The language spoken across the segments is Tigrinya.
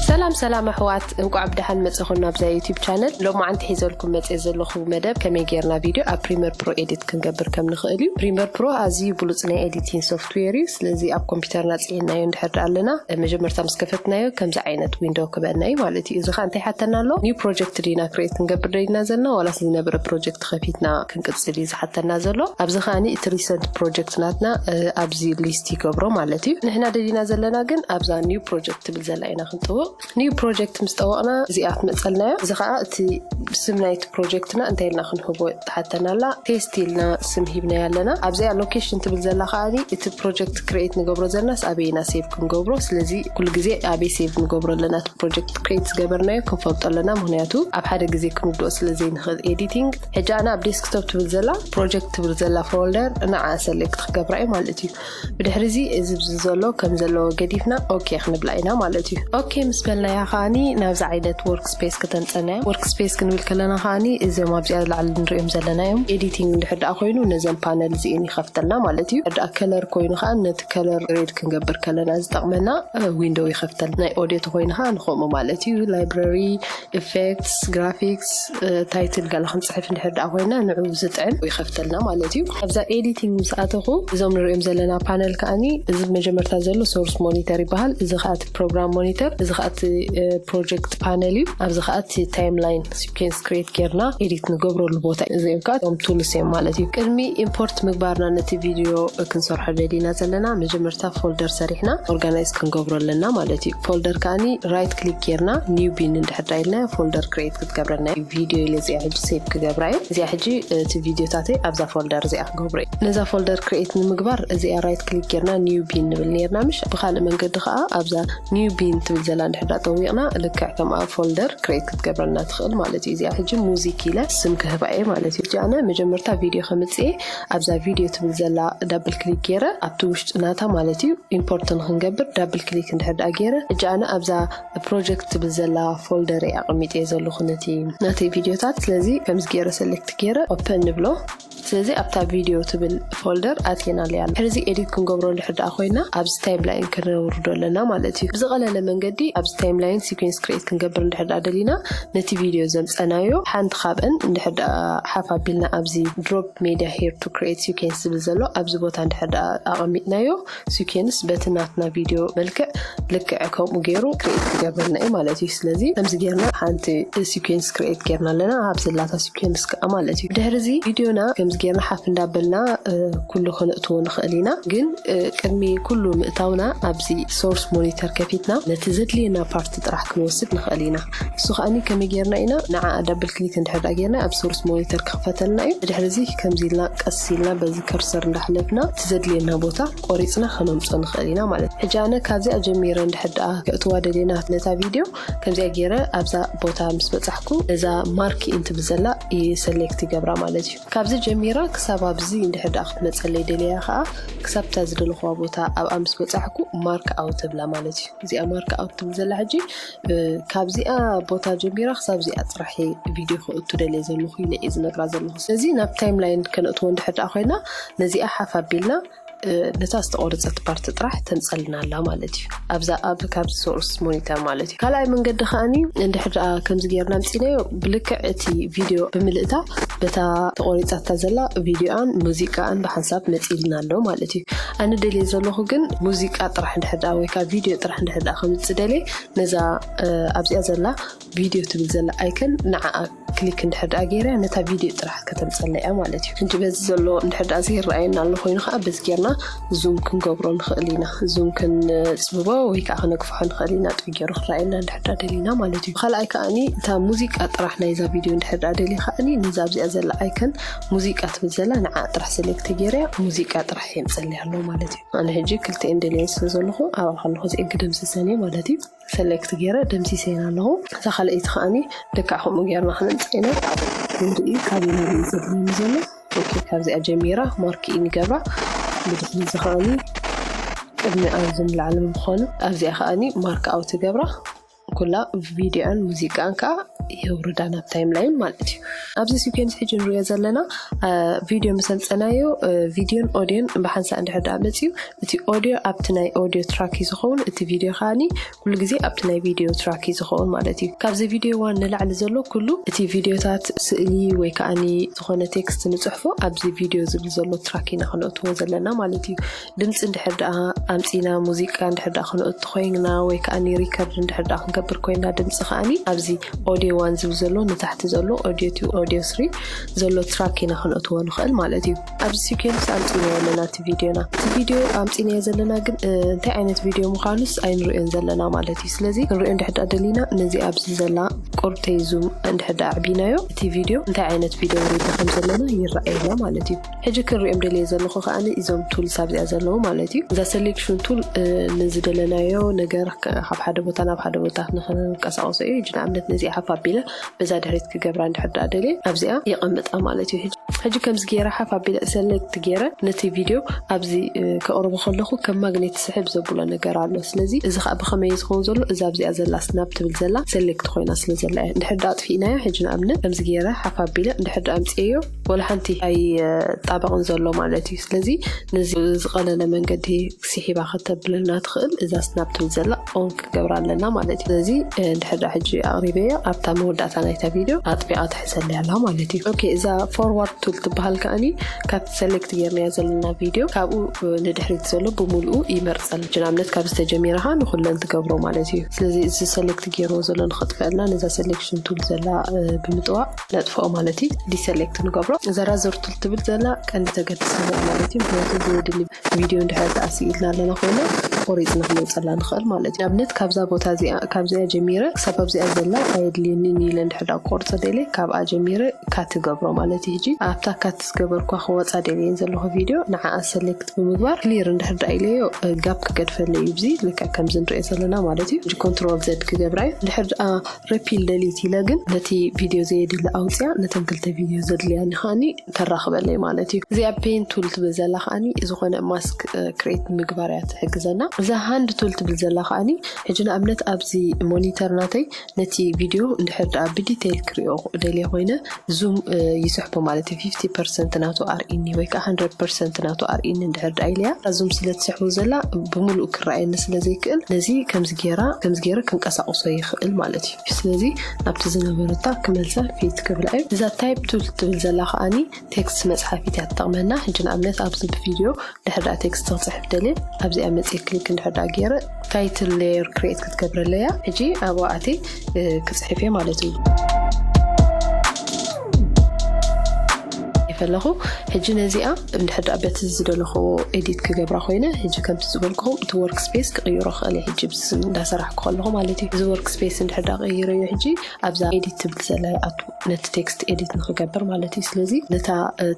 ሰላም ሰላም ኣሕዋት፣ እንቋዕ ብደሓን መጻኹም ናብዛ ዩቲዩብ ቻነል። ሎማዓንቲ ሒዘልኩም መጽየ ዘለኹ መደብ ከመይ ጌርና ቪድዮ ኣብ ፕሪመር ፕሮ ኤዲት ክንገብር ከም ንኽእል እዩ። ፕሪመር ፕሮ ኣዝዩ ብሉጽ ናይ ኤዲቲንግ ሶፍትዌር እዩ። ስለዚ ኣብ ኮምፒውተርና ጽዒናዮ እንድሕር ደኣ ኣለና፣ መጀመርታ ምስ ከፈትናዮ ከምዚ ዓይነት ዊንዶው ክበና እዩ ማለት እዩ። እዚ ኸኣ እንታይ ሓተና ኣሎ? ኒው ፕሮጀክት ዲና ክሬት ክንገብር ደሊና ዘለና ዋላስ ዝነበረ ፕሮጀክት ከፊትና ክንቅጽል እዩ ዝሓተና ዘሎ። ኣብዚ ኸኣኒ እቲ ሪሰንት ፕሮጀክት ናትና ኣብዚ ሊስት ይገብሮ ማለት እዩ። ንሕና ደሊና ዘለና ግን ኣብዛ ኒው ፕሮጀክት ትብል ዘላ ኢና ክንጥውቕ። ኒው ፕሮጀክት ምስ ጠወቕና እዚኣ ትመጸልና እያ። እዚ ኸኣ እቲ ስም ናይቲ ፕሮጀክትና እንታይ ኢልና ክንህቦ ትሓተና ኣላ። ቴስት ኢልና ስም ሂብናያ ኣለና። ኣብዚኣ ሎኬሽን ትብል ዘላ ኸኣኒ እቲ ፕሮጀክት ክሬት ንገብሮ ዘለናስ ኣበይ ኢና ሴቭ ክንገብሮ። ስለዚ ኩሉ ግዜ ኣበይ ሴቭ ንገብሮ ኣለና እቲ ፕሮጀክት ክሬት ዝገበርናዮ ክንፈልጦ ኣለና። ምኽንያቱ ኣብ ሓደ ግዜ ክንውድኦ ስለ ዘይንኽእል ኤዲቲንግ። ሕጂ ኣነ ኣብ ዴስክቶፕ ትብል ዘላ ፕሮጀክት ትብል ዘላ ፎልደር ንዓ ሰሌክት ክገብራ እዩ ማለት እዩ። ብድሕሪ እዚ እዚ ኣብዚ ዘሎ ከም ዘለዎ ገዲፍና ኦኬ ክንብላ ኢና ማለት እዩ። ኦኬ ምስ በልናያ ከኣኒ ናብዛ ዓይነት ወርክ ስፔስ ክተምጸና እያ። ወርክ ስፔስ ክንብል ከለና ከኣኒ እዞም ኣብዚኣ ላዕሊ ንሪኦም ዘለና እዮም። ኤዲቲንግ እንድሕር ደኣ ኮይኑ ነዘን ፓነል እዚኤን ይኸፍተልና ማለት እዩ። እንድሕር ደኣ ከለር ኮይኑ ከኣ ነቲ ከለር ሬድ ክንገብር ከለና ዝጠቕመና ዊንዶው ይኸፍተልና። ናይ ኦዲዮ ተኮይኑ ከኣ ንኸምኡ ማለት እዩ። ላይብረሪ፣ ኢፌክትስ፣ ግራፊክስ፣ ታይትል ገለ ክንጽሕፍ እንድሕር ደኣ ኮይና ንዑ ዝጥዕን ይኸፍተልና ማለት እዩ። ኣብዛ ኤዲቲንግ ምስ ኣተኹ እዞም ንሪኦም ዘለና ፓነል ከኣኒ እዚ መጀመርታ ዘሎ ሶርስ ሞኒተር ይበሃል። እዚ ከኣ እቲ ፕሮግራም ሞኒተር፣ እዚ ከኣ እቲ ፕሮጀክት ፓነል እዩ። ኣብዚ ከኣ እቲ ታይም ላይን ሲኩዌንስ ክሬት ጌርና ኤዲት ንገብረሉ ቦታ እዩ። እዚኦም ከኣ እቶም ቱልስ እዮም ማለት እዩ። ቅድሚ ኢምፖርት ምግባርና ነቲ ቪድዮ ክንሰርሖ ደሊና ዘለና መጀመርታ ፎልደር ሰሪሕና ኦርጋናይዝ ክንገብሮ ኣለና ማለት እዩ። ፎልደር ከኣኒ ራይት ክሊክ ጌርና ኒው ቢን እንድሕር ዳኢልና ፎልደር ክሬት ክትገብረና እዩ። ቪድዮ ኢለ እዚኣ ሕጂ ሴቭ ክገብራ እየ። እዚኣ ሕጂ እቲ ቪድዮታተይ ኣብዛ ፎልደር እዚኣ ክገብሮ እየ። ነዛ ፎልደር ክሬት ንምግባር እዚኣ ራይት ክሊክ ጌርና ኒው ቢን ንብል ኔርና ምሽ። ብኻልእ መንገዲ ከኣ ኣብዛ ኒው ቢን ትብል ዘላ እንድሕር ዳ ጠዊቕና ልክዕ ከምኣ ፎልደር ክሬት ክትገብረልና ትኽእል ማለት እዩ። እዚኣ ሕጂ ሙዚክ ኢለ ስም ክህባ እየ ማለት እዩ። ሕጂ ኣነ መጀመርታ ቪድዮ ከምጽእ እየ። ኣብዛ ቪድዮ ትብል ዘላ ዳብል ክሊክ ጌረ ኣብቲ ውሽጢ ናታ ማለት እዩ ኢምፖርት ንክንገብር ዳብል ክሊክ እንድሕር ደኣ ጌረ። ሕጂ ኣነ ኣብዛ ፕሮጀክት ትብል ዘላ ፎልደር እየ ኣቐሚጠ ዘለኹ ነቲ ናተይ ቪድዮታት። ስለዚ ከምዚ ጌረ ሰሌክት ጌረ ኦፐን ንብሎ። ስለዚ ኣብታ ቪድዮ ትብል ፎልደር ኣትየና ኣለያ። ሕዚ ኤዲት ክንገብሮ እንድሕር ደኣ ኮይና ኣብዚ ታይም ላይን ከነውርዶ ኣለና ማለት እዩ። ብዝቐለለ መንገዲ ኣብዚ ታይም ላይን ሲኩዌንስ ክሬት ክንገብር እንድሕር ደኣ ደሊና ነቲ ቪድዮ ዘምጸናዮ ሓንቲ ካብአን እንድሕር ደኣ ሓፍ ኣቢልና ኣብዚ ድሮፕ ሜድያ ሄር ቱ ክሬት ሲኩዌንስ ዝብል ዘሎ ኣብዚ ቦታ እንድሕር ደኣ ኣቐሚጥናዮ ሲኩዌንስ በቲ ናትና ቪድዮ መልክዕ ልክዕ ከምኡ ገይሩ ክሬት ክገብረልና እዩ ማለት እዩ። ስለዚ ከምዚ ጌርና ሓንቲ ሲኩዌንስ ክሬት ጌርና ኣለና ኣብ ዘላታ ሲኩዌንስ ከዓ ማለት እዩ። ድሕሪ እዚ ቪድዮና ከምዚ ጌርና ሓፍ እንዳበልና እ፣ ኩሉ ከነእትዎ ንኽእል ኢና። ግን እ፣ ቅድሚ ኩሉ ምእታውና ኣብዚ ሶርስ ሞኒተር ከፊትና ነቲ ዘድልየና ፓርቲ ጥራሕ ክንወስድ ንኽእል ኢና። እሱ ከኣኒ ከመይ ጌርና ኢና ንዓ ዳብል ክሊክ እንድሕር ደኣ ጌርና ኣብ ሶርስ ሞኒተር ክኽፈተልና እዩ። ድሕሪ እዚ ከምዚ ኢልና ቀስ ኢልና በዚ ከርሰር እንዳሕለፍና እቲ ዘድልየና ቦታ ቆሪጽና ከነምጾ ንኽእል ኢና ማለት እዩ። ሕጂ ኣነ ካብዚኣ ጀሚረ እንድሕር ደኣ ከእትዋ ደልየ ናት-፣ ነታ ቪድዮ ከምዚኣ ጌረ ኣብዛ ቦታ ምስ በጻሕኩ እዛ ማርክ ኢን ትብል ዘላ ይሰሌክት ይገብራ ማለት እዩ። ካብዚ ጀሚራ ክሳብ ኣብዚ እንድሕር ደኣ ክትመጸለይ ደልያ ከኣ ክሳብ እታ ዝደለኽዋ ቦታ ኣብኣ ምስ በጻሕኩ ማርክ ኣውት እብላ ማለት እዩ። እዚኣ ማርክ ኣውት ትብል ዘላ ሕጂ እ፣ ካብዚኣ ቦታ ጀሚራ ክሳብ እዚኣ ጥራሕ እየ ቪድዮ ክእቱ ደልየ ዘለኹ ኢለ እየ ዝነግራ ዘለኹ። ስለዚ ናብ ታይም ላይን ከነእትዎ እንድሕር ደኣ ኮይና ነዚኣ ሓፍ ኣቢልና እ፣ ነታ ዝተቆረጸት ፓርቲ ጥራሕ ተምጸልና ኣላ ማለት እዩ። ኣብዛ ኣብ ካብዚ ሶርስ ሞኒተር ማለት እዩ። ካልኣይ መንገዲ ከኣኒ እንድሕር ደኣ ከምዚ ጌርና ኣምጺናዮ ብልክዕ እቲ ቪድዮ ብምልእታ በታ ተቆሪጻታ ዘላ ቪድዮኣን ሙዚቃኣን ብሓንሳብ መጺልና ኣሎ ማለት እዩ። ኣነ ደልየ ዘለኹ ግን ሙዚቃ ጥራሕ እንድሕር ደኣ ወይ ከዓ ቪድዮ ጥራሕ እንድሕር ደኣ ከምጽእ ደልየ ነዛ እ፣ ኣብዚኣ ዘላ ቪድዮ ትብል ዘላ ኣይከን ንዓኣ ክሊክ እንድሕር ደኣ ገይረ ነታ ቪድዮ ጥራሕ ከተምጸልና እያ ማለት እዩ። እንጂ በዚ ዘሎ እንድሕር ደኣ ዘይረኣየና ኣሎ ኮይኑ ከዓ በዚ ጌርና ዙም ክንገብሮ ንኽእል ኢና። ዙም ክንጽብቦ ወይ ከዓ ክነግፍሖ ንኽእል ኢና ጥብ ገይሩ ክረኣየና እንድሕር ደኣ ደሊና ማለት እዩ። ካልኣይ ከኣኒ እታ ሙዚቃ ጥራሕ ናይዛ ቪድዮ እንድሕር ደኣ ደልየ ከኣኒ ነዛ ኣብዚኣ ዘላ ኣይከን ሙዚቃ ትብል ዘላ ንዓ ጥራሕ ሰሌክት ገይረ ሙዚቃ ጥራሕ የምጸልያ ኣሎ ማለት እዩ። ኣነ ሕጂ ክልተኤን ደልየን ስለ ዘለኹ ኣብኣ ከለኹ እዚኤን ክደምስሰን እየ ማለት እዩ። ሰሌክት ገይረ ደምሲሰን ኣለኹ። እዛ ካልኣይቲ ከኣኒ ልክዕ ከምኡ ጌርና ክነምጽእ ኢና። ንርኢ ካበይ ናበይ እዩ ዘድልየኒ ዘሎ። ኦኬ፣ ካብዚኣ ጀሚራ ማርክ ኢን ይገብራ። ብድሕሪ እዚ ከኣኒ ቅድሚ ኣብዚ ንላዕሊ ምዃኑ ኣብዚኣ ከኣኒ ማርክ ኣውት ይገብራ። ኩላ ቪድዮኣን ሙዚቃን ከኣ የውርዳ ናብ ታይም ላይን ማለት እዩ። ኣብዚ ሲኩዌንስ ሕጂ ንሪኦ ዘለና ቪዲዮ ምስ ኣምፀናዮ፣ ቪዲዮን ኦዲዮን ብሓንሳእ እንድሕር ደኣ መፅዩ፣ እቲ ኦዲዮ ኣብቲ ናይ ኦዲዮ ትራክ እዩ ዝኸውን፣ እቲ ቪዲዮ ከዓኒ ኩሉ ግዜ ኣብቲ ናይ ቪዲዮ ትራክ እዩ ዝኸውን ማለት እዩ። ካብዚ ቪዲዮ ዋን ንላዕሊ ዘሎ ኩሉ እቲ ቪዲዮታት፣ ስእሊ ወይ ከዓኒ ዝኾነ ቴክስት ንፅሕፎ ኣብዚ ቪዲዮ ዝብል ዘሎ ትራክ ኢና ክነእትዎ ዘለና ማለት እዩ። ድምፂ እንድሕር ደኣ ኣምፂና፣ ሙዚቃ እንድሕር ደኣ ክነእቱ ኮይንና ወይ ከዓኒ ሪከርድ እንድሕር ደኣ ክንገብር ኮይንና፣ ድምፂ ከዓኒ ኣብዚ ኦዲዮ ዋን ዝብል ዘሎ ንታሕቲ ዘሎ ኦዲዮ ቱ፣ ኦዲዮ ስሪ ዘሎ ትራክ ኢና ክነእትዎ ንኽእል ማለት እዩ። ኣብዚ ሲኩዌንስ ኣምፂናዮ ኣለና እቲ ቪዲዮና። እቲ ቪዲዮ ኣምፂናዮ ዘለና ግን እንታይ ዓይነት ቪዲዮ ምዃኑስ ኣይንሪኦን ዘለና ማለት እዩ። ስለዚ ክንሪኦ እንድሕር ደኣ ደሊና ነዚ ኣብዚ ዘላ ቁርተይ ዙም እንድሕር ደኣ ኣዕቢናዮ፣ እቲ ቪዲዮ እንታይ ዓይነት ቪዲዮ ሪኢና ከም ዘለና ይረኣየና ማለት እዩ። ሕጂ ክንሪኦም ደልየ ዘለኹ ከዓኒ እዞም ቱልስ ኣብዚኣ ዘለዉ ማለት እዩ። እዛ ሰሌክሽን ቱል ንዝደለናዮ ነገር ካብ ሓደ ቦታ ናብ ሓደ ቦታ ንክንቀሳቀሶ እዩ። ሕጂ ንኣብነት ነዚኣ ሓፍ ኣቢለ በዛ ድሕሪት ክገብራ እንድሕር ደኣ ደልየ ኣብዚኣ የቐምጣ ማለት እዩ። ሕጂ ከምዚ ገይረ ሓፍ ኣቢለ ሰሌክት ገይረ ነቲ ቪድዮ ኣብዚ ከቕርቦ ከለኹ ከም ማግኔት ስሕብ ዘብሎ ነገር ኣሎ። ስለዚ እዚ ከዓ ብኸመይ ዝኸውን ዘሎ? እዛ ኣብዚኣ ዘላ ስናፕ ትብል ዘላ ሰሌክት ኮይና ስለ ዘላ እያ። እንድሕር ደኣ ኣጥፊእናያ፣ ሕጂ ንኣብነት ከምዚ ገይረ ሓፍ ኣቢለ እንድሕር ደኣ ኣምፅኤዮ፣ ወላ ሓንቲ ኣይጣበቕን ዘሎ ማለት እዩ። ስለዚ ነዚ ዝቐለለ መንገዲ ስሒባ ከተብለልና ትኽእል። እዛ ስናፕ ትብል ዘላ ኦን ክንገብራ ኣለና ማለት እዩ። ስለዚ እንድሕር ደኣ ሕጂ ኣቕሪበዮ ኣብታ መወዳእታ ናይታ ቪድዮ ኣጥቢቓ ትሕዘለይ ኣላ ማለት እዩ። ኦኬ፣ እዛ ፎርዋርድ ቱል ትበሃል ከዓኒ ካብቲ ሰሌክት ጌርናዮ ዘለና ቪድዮ ካብኡ ንድሕሪት ዘሎ ብምልኡ ይመርፀልና። ንኣብነት ካብ ዝተጀሚረ ከዓ ንኩለን ትገብሮ ማለት እዩ። ስለዚ እዚ ሰሌክት ገይርዎ ዘሎ ንኸጥፈአልና ነዛ ሰሌክሽን ቱል ዘላ ብምጥዋቕ ነጥፍኦ ማለት እዩ። ዲሰሌክት ንገብሮ። እዛ ራዘር ቱል ትብል ዘላ ቀንዲ ተገድሰና ማለት እዩ። ምክንያቱ ዘየድሊ ቪድዮ እንድሕር ተኣስኢልና ኣለና ኮይና ቆሪፅና ክነውፀላ ንኽእል ማለት እዩ። ንኣብነት ካብዛ ቦታ እዚኣ፣ ካብዚኣ ጀሚረ ክሳብ ኣብዚኣ ዘላ ኣየድልየንን ኢለ እንድሕር ደኣ ቆርፀ ደልየ ካብኣ ጀሚረ ካት ገብሮ ማለት እዩ። ሕጂ ኣብታ ካት ዝገበርኳ ክወፃ ደልየን ዘለኹ ቪድዮ ንዓኣ ሰሌክት ብምግባር ክሊር እንድሕር ደኣ ኢለዮ ጋፕ ክገድፈለ እዩ። ብዚ ልክዕ ከምዚ ንሪኦ ዘለና ማለት እዩ። ሕጂ ኮንትሮል ዘድ ክገብራ እዩ። እንድሕር ደኣ ረፒል ደሊት ኢለ ግን ነቲ ቪድዮ ዘየድሊ ኣውፅያ ነተን ክልተ ቪድዮ ዘድልያኒ ከዓኒ ተራኽበለይ ማለት እዩ። እዚኣ ፔን ቱል ትብል ዘላ ከዓኒ ዝኾነ ማስክ ክሬት ምግባር እያ ትሕግዘና። እዛ ሃንድ ቱል ትብል ዘላ ከዓኒ ሕጂ ንኣብነት ኣብዚ ሞኒተር ናተይ ነቲ ቪድዮ እንድሕር ደኣ ብዲቴይል ክሪኦ ደልየ ኮይነ ዙም ይስሕቦ ማለት እዩ። ፊፍቲ ፐርሰንት ናቱ ኣርእኒ ወይ ከዓ ሃንድረድ ፐርሰንት ናቱ ኣርእኒ እንድሕር ደኣ ኢለያ ዙም ስለ ትስሕቦ ዘላ ብምሉእ ክረኣየኒ ስለ ዘይክእል ነዚ ከምዚ ገይራ ከምዚ ገይረ ክንቀሳቕሶ ይኽእል ማለት እዩ። ስለዚ ናብቲ ዝነበረታ ክመልሳ ፊት ክብላ እዩ። እዛ ታይፕ ቱል ትብል ዘላ ከዓኒ ቴክስት መፅሓፊት እያ ትጠቕመና። ሕጂ ንኣብነት ኣብዚ ብቪድዮ ድሕር ደኣ ቴክስት ክፅሕፍ ደልየ ኣብዚኣ መፅየ ክሊክ እንድሕር ደኣ ገይረ ታይትል ሌየር ክሬት ክትገብረለያ። ሕጂ ኣብኡ ኣትየ ክፅሕፍ እየ ማለት እዩ። ይፈለኹ ሕጂ ነዚኣ እንድሕር ደኣ በቲ ዝደለኽዎ ኤዲት ክገብራ ኮይነ፣ ሕጂ ከምቲ ዝበልኩኹም እቲ ወርክ ስፔስ ክቕይሮ ክኽእል እየ። ሕጂ ብዚ እንዳሰራሕኩ ከለኹ ማለት እዩ። እዚ ወርክ ስፔስ እንድሕር ደኣ ቀይረዮ ሕጂ ኣብዛ ኤዲት ትብል ዘላ ይኣቱ ነቲ ቴክስት ኤዲት ንክገብር ማለት እዩ። ስለዚ ነታ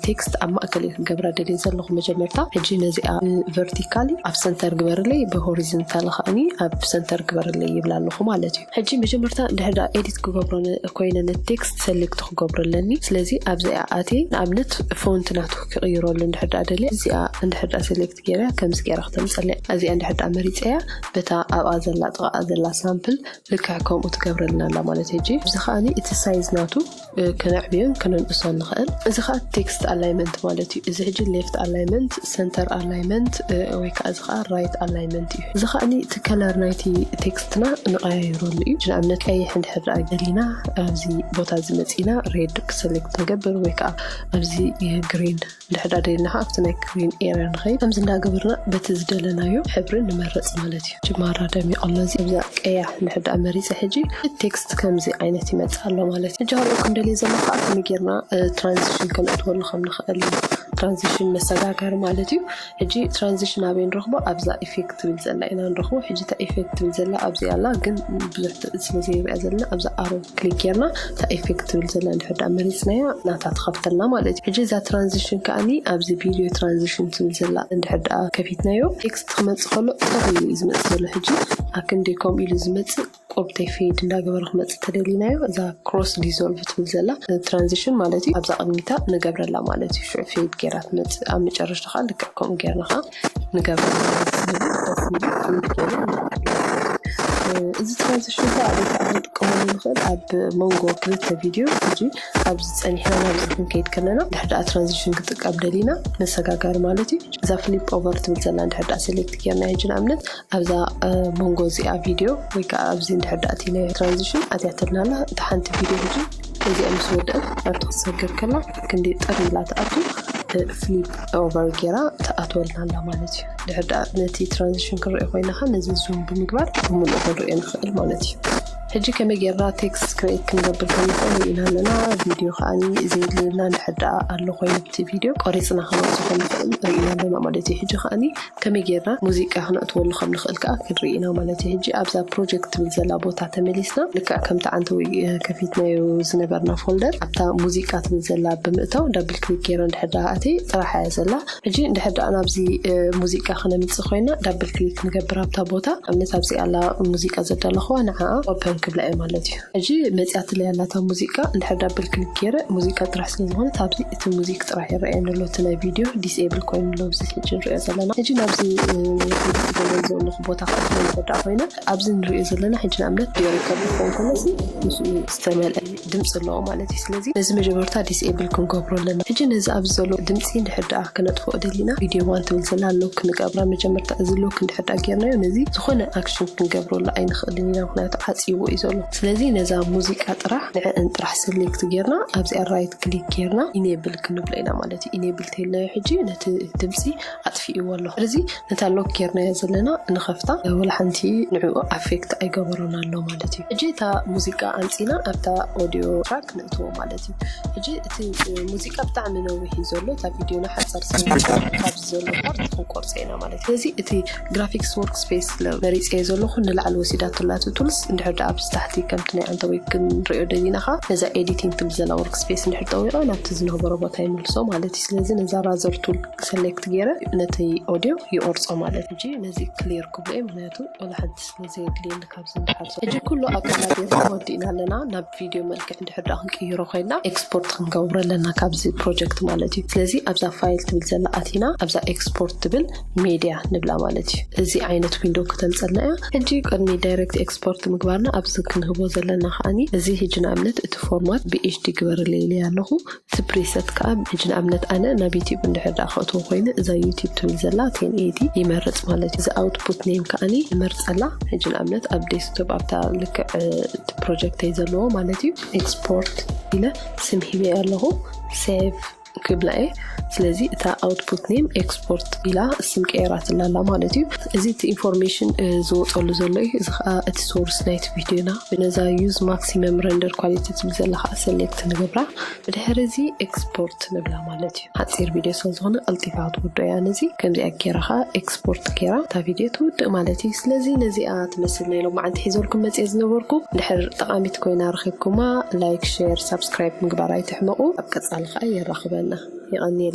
ቴክስት ኣብ ማእከል እየ ክገብራ ደልየ ዘለኹ መጀመርታ። ሕጂ ነዚኣ ቨርቲካሊ ኣብ ሰንተር ግበርለይ፣ ብሆሪዞንታል ከዓኒ ኣብ ሰንተር ግበርለይ ይብላ ኣለኹ ማለት እዩ። ሕጂ መጀመርታ እንድሕር ደኣ ኤዲት ክገብሮ ነ-፣ ኮይነ ነቲ ቴክስት ሰሌክት ክገብሮ ኣለኒ። ስለዚ ኣብዚኣ ኣትየ ንኣብነት ፎንት ናቱ ክቕይረሉ እንድሕር ደኣ ደልየ እዚኣ እንድሕር ደኣ ሰሌክት ገይረ ከምዚ ገይረ ክተምፀለይ። እዚኣ እንድሕር ደኣ መሪፀያ በታ ኣብኣ ዘላ ጥቓኣ ዘላ ሳምፕል ልክዕ ከምኡ ትገብረልና ኣላ ማለት እዩ። ሕጂ እዚ ከዓኒ እቲ ሳይዝ ናቱ ክነዕብዮን ክነንእሶን ንኽእል። እዚ ከዓ ቴክስት ኣላይመንት ማለት እዩ። እዚ ሕጂ ሌፍት ኣላይመንት፣ ሰንተር ኣላይመንት ወይ ከዓ እዚ ከዓ ራይት ኣላይመንት እዩ። እዚ ከዓኒ እቲ ከለር ናይቲ ቴክስትና ንቀያይረሉ እዩ። ንኣብነት ቀይሕ እንድሕር ደኣ ደሊና ኣብዚ ቦታ እዚ መፂና ሬድ ክሰሌክት ንገብር ወይ ከዓ ኣብዚ ግሪን እንድሕር ደኣ ደሊና ከዓ ኣብቲ ናይ ግሪን ኤርያ ንኸይድ። ከምዚ እንዳገበርና በቲ ዝደለናዮ ሕብሪ ንመርፅ ማለት እዩ። ጅማራ ደሚቕ ኣሎ። እዚ ኣብዛ ቀያሕ እንድሕር ደኣ መሪፀ ሕጂ ቴክስት ከምዚ ዓይነት ይመፅእ ኣሎ ማለት እዩ። ሕጂ ኣብኡ ክንደልዮ ዘሎ ከዓ ከመይ ጌርና ትራንዚሽን ከነእትወሉ ከም ንኽእል እዩ። ትራንዚሽን መሰጋገሪ ማለት እዩ። ሕጂ ትራንዚሽን ኣበይ ንረኽቦ? ኣብዛ ኢፌክት ትብል ዘላ ኢና ንረኽቦ። ሕጂ እታ ኢፌክት ትብል ዘላ ኣብዚ ኣላ፣ ግን ብዙሕ ስለ ዘይንሪኣ ዘለና ኣብዛ ኣሮ ክሊክ ጌርና እታ ኢፌክት ትብል ዘላ እንድሕር ደኣ መሪፅናያ ናታ ትኸፍተልና ማለት እዩ። ሕጂ እዛ ትራንዚሽን ከዓኒ ኣብዚ ቪድዮ ትራንዚሽን ትብል ዘላ እንድሕር ደኣ ከፊትናዮ ቴክስት ክመፅእ ከሎ ጥር ኢሉ እዩ ዝመፅእ ዘሎ። ሕጂ ኣክንደይ ከምኡ ኢሉ ዝመፅእ ቆብተይ ፌድ እንዳገበረ ክመፅእ ተደሊናዮ እዛ ክሮስ ዲዞልቭ ትብል ዘላ ትራንዚሽን ማለት እዩ ኣብዛ ቅድሚታ ንገብረላ ማለት እዩ። ሽዑ ፌድ ጌራ ትመፅእ ኣብ መጨረሽታ ከዓ ልክዕ ከምኡ ጌርና ከዓ ንገብረላ ማለት እዩ። ስለዚ ደስ ኢሉ ፌድ ገይሩ ንርኣዮ። እዚ ትራንዚሽን ከ ኣበይ ከዓ ክንጥቀመሉ ንኽእል? ኣብ መንጎ ክልተ ቪድዮ። ሕጂ ኣብዚ ፀኒሕና ናብዚ ክንከይድ ከለና ድሕር ደኣ ትራንዚሽን ክጥቀም ደሊና መሰጋጋሪ ማለት እዩ። እዛ ፍሊፕ ኦቨር ትብል ዘላ እንድሕር ደኣ ሴሌክት ጌርና ሕጂ ንኣብነት ኣብዛ መንጎ እዚኣ ቪድዮ ወይ ከዓ ኣብዚ እንድሕር ደኣ ትራንዚሽን ኣትያትልና ኣላ። እታ ሓንቲ ቪድዮ ሕጂ እዚኣ ምስ ወደአት ኣብቲ ክትሰግር ከላ ክንዲ ጥር ኢላ ትኣቱ ፍሊፕ ኦቨር ጌራ ትኣትወልና ኣላ ማለት እዩ። ድሕር ደኣ ነቲ ትራንዚሽን ክንሪኦ ኮይና ከ ነዚ ዙም ብምግባር ብምሉእ ክንሪኦ ንኽእል ማለት እዩ። ሕጂ ከመይ ጌርና ቴክስት ክሬት ክንገብር ከም ንኽእል ርኢና ኣለና። ቪድዮ ከዓኒ ዘይድልየና እንድሕር ደኣ ኣሎ ኮይኑ ብቲ ቪድዮ ቆሪፅና ከነውፅኦ ከም ንኽእል ርኢና ኣለና ማለት እዩ። ሕጂ ከዓኒ ከመይ ጌርና ሙዚቃ ክነእትወሉ ከም ንኽእል ከዓ ክንርኢ ኢና ማለት እዩ። ሕጂ ኣብዛ ፕሮጀክት ትብል ዘላ ቦታ ተመሊስና ልክዕ ከምቲ ዓንተወይ ከፊትናዮ ዝነበርና ፎልደር ኣብታ ሙዚቃ ትብል ዘላ ብምእታው ዳብል ክሊክ ጌረ እንድሕር ደኣ ኣትየ ጥራሕ እያ ዘላ። ሕጂ እንድሕር ደኣ ናብዚ ሙዚቃ ክነምፅእ ኮይና ዳብል ክሊክ ንገብር ኣብታ ቦታ ኣብነት ኣብዚ ኣላ ሙዚቃ ዘዳለኹዋ ንዓ ኦፐን ክብላ እየ ማለት እዩ። ሕጂ መፅያትለይ ኣላታ ሙዚቃ እንድሕር ዳብል ክሊክ ጌረ ሙዚቃ ጥራሕ ስለ ዝኾነት ኣብዚ እቲ ሙዚክ ጥራሕ ይረኣየኒ ኣሎ። እቲ ናይ ቪድዮ ዲስኤብል ኮይኑ ኣሎ ኣብዚ ሕጂ ንሪኦ ዘለና። ሕጂ ናብዚ ገለ ዘለኹ ቦታ ክኣትወ ይረዳእ ኮይነ ኣብዚ ንሪኦ ዘለና ሕጂ ንኣብነት ቪድዮ ሪከርድ ክኸውን ከሎ ምስኡ ዝተመልአ ድምፂ ኣለዎ ማለት እዩ። ስለዚ ነዚ መጀመርታ ዲስኤብል ክንገብሮ ኣለና። ሕጂ ነዚ ኣብዚ ዘሎ ድምፂ እንድሕር ደኣ ክነጥፍኦ ደሊና ቪድዮ ዋን ትብል ዘላ ሎክ ክንገብራ መጀመርታ እዚ ሎክ እንድሕር ደኣ ጌርናዮ ነዚ ዝኾነ ኣክሽን ክንገብረሉ ኣይንኽእልን ኢና፣ ምክንያቱ ዓፂዎ እዩ ዘሎ። ስለዚ ነዛ ሙዚቃ ጥራሕ ንዕእን ጥራሕ ሰሌክት ጌርና ኣብዚኣ ራይት ክሊክ ጌርና ኢኔብል ክንብሎ ኢና ማለት እዩ። ኢኔብል ተይልናዮ ሕጂ ነቲ ድምፂ ኣጥፊእዎ ኣሎ። ስለዚ ነታ ሎክ ጌርናዮ ዘለና ንኸፍታ ወላ ሓንቲ ንዕኡ ኣፌክት ኣይገበሮን ኣሎ ማለት እዩ። ሕጂ እታ ሙዚቃ ኣምፂና ኣብታ ኦዲዮ ትራክ ነእትዎ ማለት እዩ። ሕጂ እቲ ሙዚቃ ብጣዕሚ ነዊሕ እዩ ዘሎ። እታ ቪድዮና ሓፀር ስለ ካብ ዘሎ ፓርት ክንቆርፀ ኢና ማለት እዩ። ስለዚ እቲ ግራፊክስ ወርክ ስፔስ መሪፀዮ ዘለኹ ንላዕሊ ወሲዳቶ ኣላ እቲ ቱልስ። እንድሕር ደኣ ኣብዚ ታሕቲ ከምቲ ናይ ዓንተወይ ክንሪኦ ደሊና ኸዓ ነዛ ኤዲቲንግ ትብል ዘላ ወርክ ስፔስ እንድሕር ጠዊቐ ናብቲ ዝነበሮ ቦታ ይምልሶ ማለት እዩ። ስለዚ ነዛ ራዘር ቱል ሰሌክት ገይረ ነቲ ኦዲዮ ይቆርጾ ማለት እዩ። ነዚ ክሊር ክብሎ እየ፣ ምክንያቱ ወላ ሓንቲ ስለ ዘየድልየኒ ካብዚ ንድሓር። ሕጂ ኩሉ ኣቀናቢርና ወዲእና ኣለና። ናብ ቪድዮ መልክዕ እንድሕር ደኣ ክንቅይሮ ኮይና ኤክስፖርት ክንገብሮ ኣለና ካብዚ ፕሮጀክት ማለት እዩ። ስለዚ ኣብዛ ፋይል ትብል ዘላ ኣቲና ኣብዛ ኤክስፖርት ትብል ሜድያ ንብላ ማለት እዩ። እዚ ዓይነት ዊንዶ ክተምፀልና እያ። ሕጂ ቅድሚ ዳይሬክት ኤክስፖርት ምግባርና ኣብዚ ክንህቦ ዘለና ከዓኒ እዚ ሕጂ ንኣብነት እቲ ፎርማት ብኤችዲ ግበርለይ ኢለያ ኣለኹ። እቲ ፕሪሰት ከዓ ሕጂ ንኣብነት ኣነ ናብ ዩቲዩብ እንድሕር ደኣ ከእትዎ ኮይነ እዛ ዩቲዩብ ትብል ዘላ ቴን ኤይቲ ይመርፅ ማለት እዩ። እዚ ኣውትፑት ኔም ከዓኒ ይመርፀላ። ሕጂ ንኣብነት ኣብ ዴስክቶፕ ኣብታ ልክዕ እቲ ፕሮጀክተይ ዘለዎ ማለት እዩ ኤክስፖርት ኢለ ስም ሂበ ኣለኹ። ሴቭ ክብላ እየ። ስለዚ እታ ኣውትፑት ኔም ኤክስፖርት ኢላ ስም ቀይራትላ ኣላ ማለት እዩ። እዚ እቲ ኢንፎርሜሽን ዝወፀሉ ዘሎ እዩ። እዚ ከዓ እቲ ሶርስ ናይቲ ቪድዮና። ነዛ ዩዝ ማክሲመም ረንደር ኳሊቲ ትብል ዘላ ከዓ ሰሌክት ንገብራ። ብድሕሪ እዚ ኤክስፖርት ንብላ ማለት እዩ። ሓፂር ቪድዮ ስለ ዝኾነ ቀልጢፋ ክትውዶ እያ። ነዚ ከምዚኣ ገይራ ከዓ ኤክስፖርት ገይራ እታ ቪድዮ ትውድእ ማለት እዩ። ስለዚ ነዚኣ ትመስል ናይ ሎማዓንቲ ሒዘልኩም መፅየ ዝነበርኩ። ድሕር ጠቓሚት ኮይና ረኺብኩማ ላይክ፣ ሼር፣ ሳብስክራይብ ምግባር ኣይትሕመቑ። ኣብ ቀፃሊ ከዓ የራኽበና። የቐንየለይ።